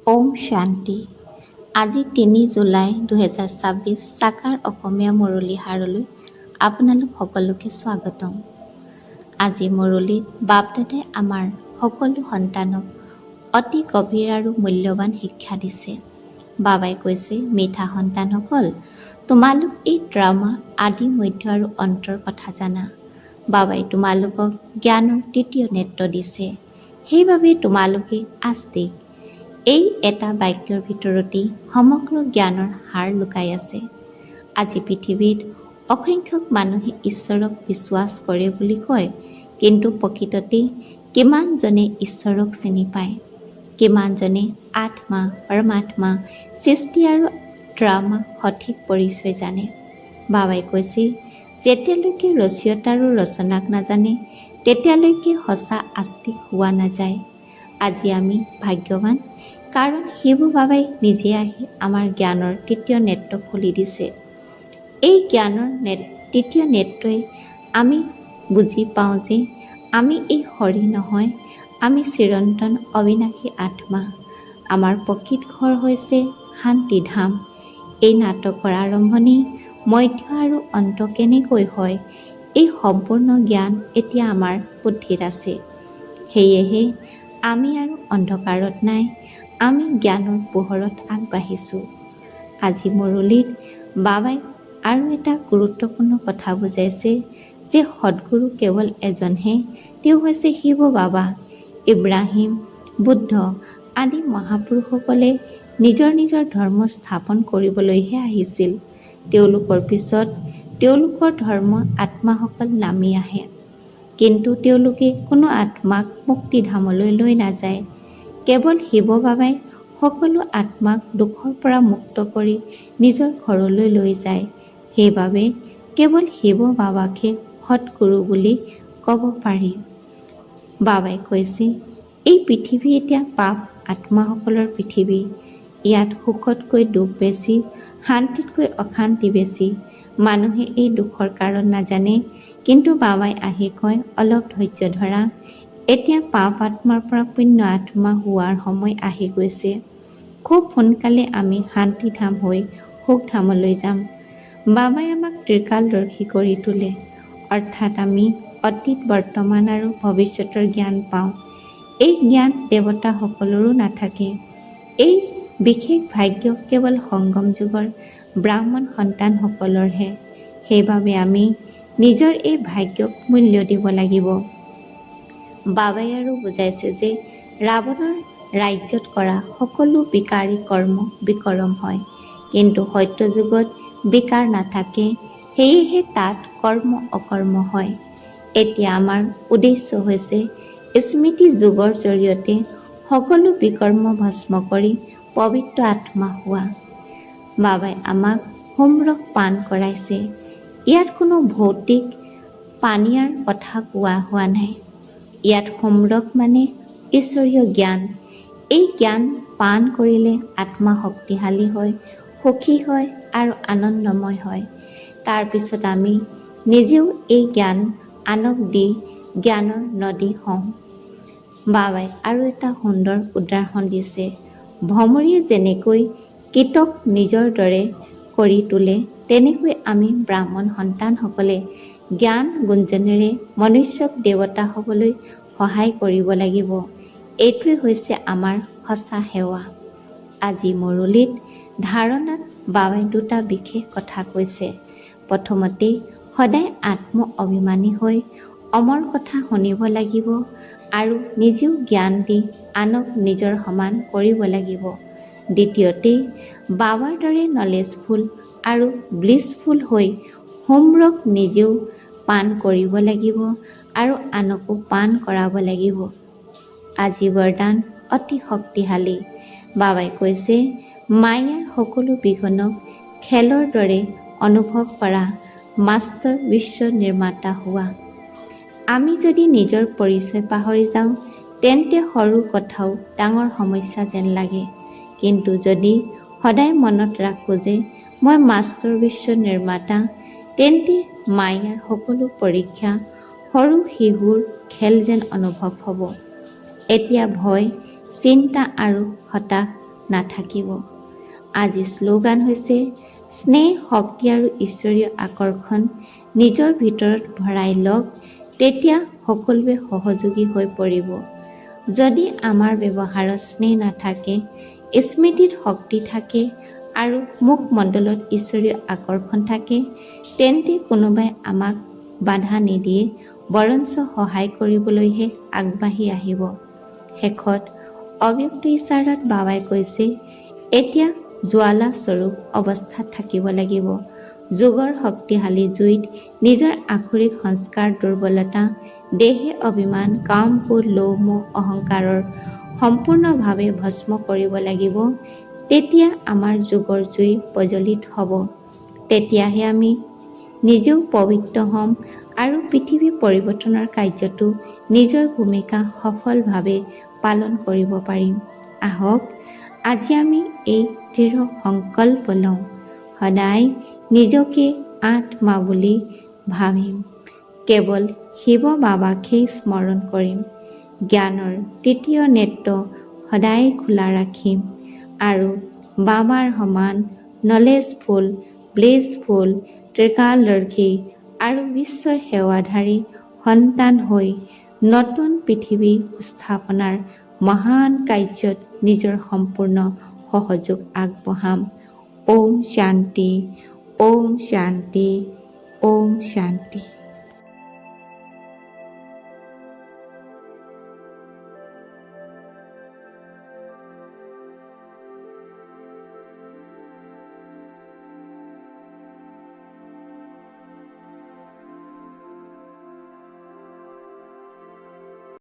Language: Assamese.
ওম শান্তি। আজি 3 জুলাই 2026, সাকাৰ অসমীয়া মুৰলী সাৰলৈ আপোনালোক সকলোকে স্বাগতম। আজি মুৰলীত বাপদাদাই আমাৰ সকলো সন্তানক অতি গভীৰ আৰু মূল্যৱান শিক্ষা দিছে। বাবাই কৈছে, মিঠা সন্তানসকল, তোমালোক এই ড্ৰামা আদি, মধ্য আৰু অন্তৰ কথা জানা। বাবাই তোমালোকক জ্ঞানৰ তৃতীয় নেত্ৰ দিছে, সেইবাবে তোমালোকে আস্তিক। এই এটা বাক্যৰ ভিতৰতেই সমগ্ৰ জ্ঞানৰ সাৰ লুকাই আছে। আজি পৃথিৱীত অসংখ্যক মানুহে ঈশ্বৰক বিশ্বাস কৰে বুলি কয়, কিন্তু প্ৰকৃততে কিমানজনে ঈশ্বৰক চিনি পায়? কিমানজনে আত্মা, পৰমাত্মা, সৃষ্টি আৰু ড্ৰামা সঠিক পৰিচয় জানে? বাবাই কৈছে, যেতিয়ালৈকে ৰচয়িতা আৰু ৰচনাক নাজানে, তেতিয়ালৈকে সঁচা আস্তিক হোৱা নাযায়। আজি আমি ভাগ্যৱান, কাৰণ শিৱ বাবাই নিজে আহি আমাৰ জ্ঞানৰ তৃতীয় নেত্ৰ খুলি দিছে। এই জ্ঞানৰ তৃতীয় নেত্ৰই আমি বুজি পাওঁ যে আমি এই শৰীৰ নহয়, আমি চিৰন্তন অবিনাশী আত্মা। আমাৰ প্ৰকৃত ঘৰ হৈছে শান্তিধাম। এই নাটকৰ আৰম্ভণি, মধ্য আৰু অন্ত কেনেকৈ হয়, এই সম্পূৰ্ণ জ্ঞান এতিয়া আমাৰ বুদ্ধিত আছে। সেয়েহে আমি আৰু অন্ধকাৰত নাই, আমি জ্ঞানৰ পোহৰত আগবাঢ়িছোঁ। আজি মুৰলীত বাবাই আৰু এটা গুৰুত্বপূৰ্ণ কথা বুজাইছে যে সদ্গুৰু কেৱল এজনহে, তেওঁ হৈছে শিৱ বাবা। ইব্ৰাহিম, বুদ্ধ আদি মহাপুৰুষসকলে নিজৰ নিজৰ ধৰ্ম স্থাপন কৰিবলৈহে আহিছিল। তেওঁলোকৰ পিছত তেওঁলোকৰ ধৰ্ম আত্মাসকল নামি আহে, কিন্তু তেওঁলোকে কোনো আত্মাক মুক্তিধামলৈ লৈ নাযায়। কেৱল শিৱ বাবাই সকলো আত্মাক দুখৰ পৰা মুক্ত কৰি নিজৰ ঘৰলৈ লৈ যায়। সেইবাবে কেৱল শিৱ বাবাকহে সৎগুৰু বুলি ক'ব পাৰি। বাবাই কৈছে, এই পৃথিৱী এতিয়া পাপ আত্মাসকলৰ পৃথিৱী। ইয়াত সুখতকৈ দুখ বেছি, শান্তিতকৈ অশান্তি বেছি। মানুহে এই দুখৰ কাৰণ নাজানে, কিন্তু বাবাই আহি কয়, অলপ ধৈৰ্য ধৰা, এতিয়া পাপ আত্মাৰ পৰা পুণ্য আত্মা হোৱাৰ সময় আহি গৈছে। খুব সোনকালে আমি শান্তিধাম হৈ সুখধামলৈ যাম। বাবাই আমাক ত্ৰিকালদৰ্শী কৰি তোলে, অৰ্থাৎ আমি অতীত, বৰ্তমান আৰু ভৱিষ্যতৰ জ্ঞান পাওঁ। এই জ্ঞান দেৱতাসকলৰো নাথাকে। এই বিশেষ ভাগ্য কেৱল সংগম যুগৰ ব্ৰাহ্মণ সন্তানসকলৰহে। সেইবাবে আমি নিজৰ এই ভাগ্যক মূল্য দিব লাগিব। বাবাই আৰু বুজাইছে যে ৰাৱণৰ ৰাজ্যত কৰা সকলো বিকাৰী কৰ্ম বিকৰ্ম হয়, কিন্তু সত্যযুগত বিকাৰ নাথাকে, সেয়েহে তাত কৰ্ম অকৰ্ম হয়। এতিয়া আমাৰ উদ্দেশ্য হৈছে স্মৃতি যোগৰ জৰিয়তে সকলো বিকৰ্ম ভস্ম কৰি পবিত্ৰ আত্মা হোৱা। বাবাই আমাক সোমৰস পান কৰাইছে। ইয়াত কোনো ভৌতিক পানীয়ৰ কথা কোৱা হোৱা নাই। ইয়াত সোমৰস মানে ঈশ্বৰীয় জ্ঞান। এই জ্ঞান পান কৰিলে আত্মা শক্তিশালী হয়, সুখী হয় আৰু আনন্দময় হয়। তাৰপিছত আমি নিজেও এই জ্ঞান আনক দি জ্ঞানৰ নদী হওঁ। বাবাই আৰু এটা সুন্দৰ উদাহৰণ দিছে। ভ্ৰমৰীয়ে যেনেকৈ কীটক নিজৰ দৰে কৰি তোলে, তেনেকৈ আমি ব্ৰাহ্মণ সন্তানসকলে জ্ঞান গুঞ্জনেৰে মনুষ্যক দেৱতা হ'বলৈ সহায় কৰিব লাগিব। এইটোৱে হৈছে আমাৰ সঁচা সেৱা। আজি মুৰলীত ধাৰণাত বাবাই দুটা বিশেষ কথা কৈছে। প্ৰথমতে, সদায় আত্ম অভিমানী হৈ অমৰ কথা শুনিব লাগিব আৰু নিজেও জ্ঞান দি আনক নিজৰ সমান কৰিব লাগিব। দ্বিতীয়তে, বাবাৰ দৰে নলেজফুল আৰু ব্লিছফুল হৈ সোমৰস নিজেও পান কৰিব লাগিব আৰু আনকো পান কৰাব লাগিব। আজি বৰদান অতি শক্তিশালী। বাবাই কৈছে, মায়াৰ সকলো বিঘ্নক খেলৰ দৰে অনুভৱ কৰা মাষ্টৰ বিশ্ব নিৰ্মাতা হোৱা। আমি যদি নিজৰ পৰিচয় পাহৰি যাওঁ, তেন্তে সৰু কথাও ডাঙৰ সমস্যা যেন লাগে। কিন্তু যদি সদায় মনত ৰাখোঁ যে মই মাষ্টৰ বিশ্ব নিৰ্মাতা, তেন্তে মায়াৰ সকলো পৰীক্ষা সৰু শিশুৰ খেল যেন অনুভৱ হ'ব। এতিয়া ভয়, চিন্তা আৰু হতাশ নাথাকিব। আজি শ্লোগান হৈছে, স্নেহ, শক্তি আৰু ঈশ্বৰীয় আকৰ্ষণ নিজৰ ভিতৰত ভৰাই লওক, তেতিয়া সকলোৱে সহযোগী হৈ পৰিব। যদি আমাৰ ব্যৱহাৰত স্নেহ নাথাকে, স্মৃতিত শক্তি থাকে আৰু মুখমণ্ডলত ঈশ্বৰীয় আকৰ্ষণ থাকে, তেন্তে কোনোবাই আমাক বাধা নিদিয়ে, বৰঞ্চ সহায় কৰিবলৈহে আগবাঢ়ি আহিব। শেষত অব্যক্ত ইছাৰাত বাবাই কৈছে, এতিয়া জ্বালা স্বৰূপ অৱস্থাত থাকিব লাগিব। যোগৰ শক্তিশালী জুইত নিজৰ আসুৰিক সংস্কাৰ, দুৰ্বলতা, দেহে অভিমান, কাম, ক্ৰোধ, লোভ, মোহ, অহংকাৰৰ সম্পূৰ্ণভাৱে ভস্ম কৰিব লাগিব। তেতিয়া আমাৰ যোগৰ জুই প্ৰজ্বলিত হ'ব। তেতিয়াহে আমি নিজেও পবিত্ৰ হ'ম আৰু পৃথিৱী পৰিৱৰ্তনৰ কাৰ্যতো নিজৰ ভূমিকা সফলভাৱে পালন কৰিব পাৰিম। আহক, আজি আমি এই দৃঢ় সংকল্প লওঁ, সদায় নিজকে আত্মা বুলি ভাবিম, কেৱল শিৱ বাবাকহে স্মৰণ কৰিম, জ্ঞানৰ তৃতীয় নেত্ৰ সদায় খোলা ৰাখিম আৰু বাবাৰ সমান নলেজফুল, ব্লিছফুল, ত্ৰিকালদৰ্শী আৰু বিশ্বৰ সেৱাধাৰী সন্তান হৈ নতুন পৃথিৱী স্থাপনাৰ মহান কাৰ্যত নিজৰ সম্পূৰ্ণ সহযোগ আগবঢ়াম। ওম শান্তি, ওম শান্তি, ওম শান্তি।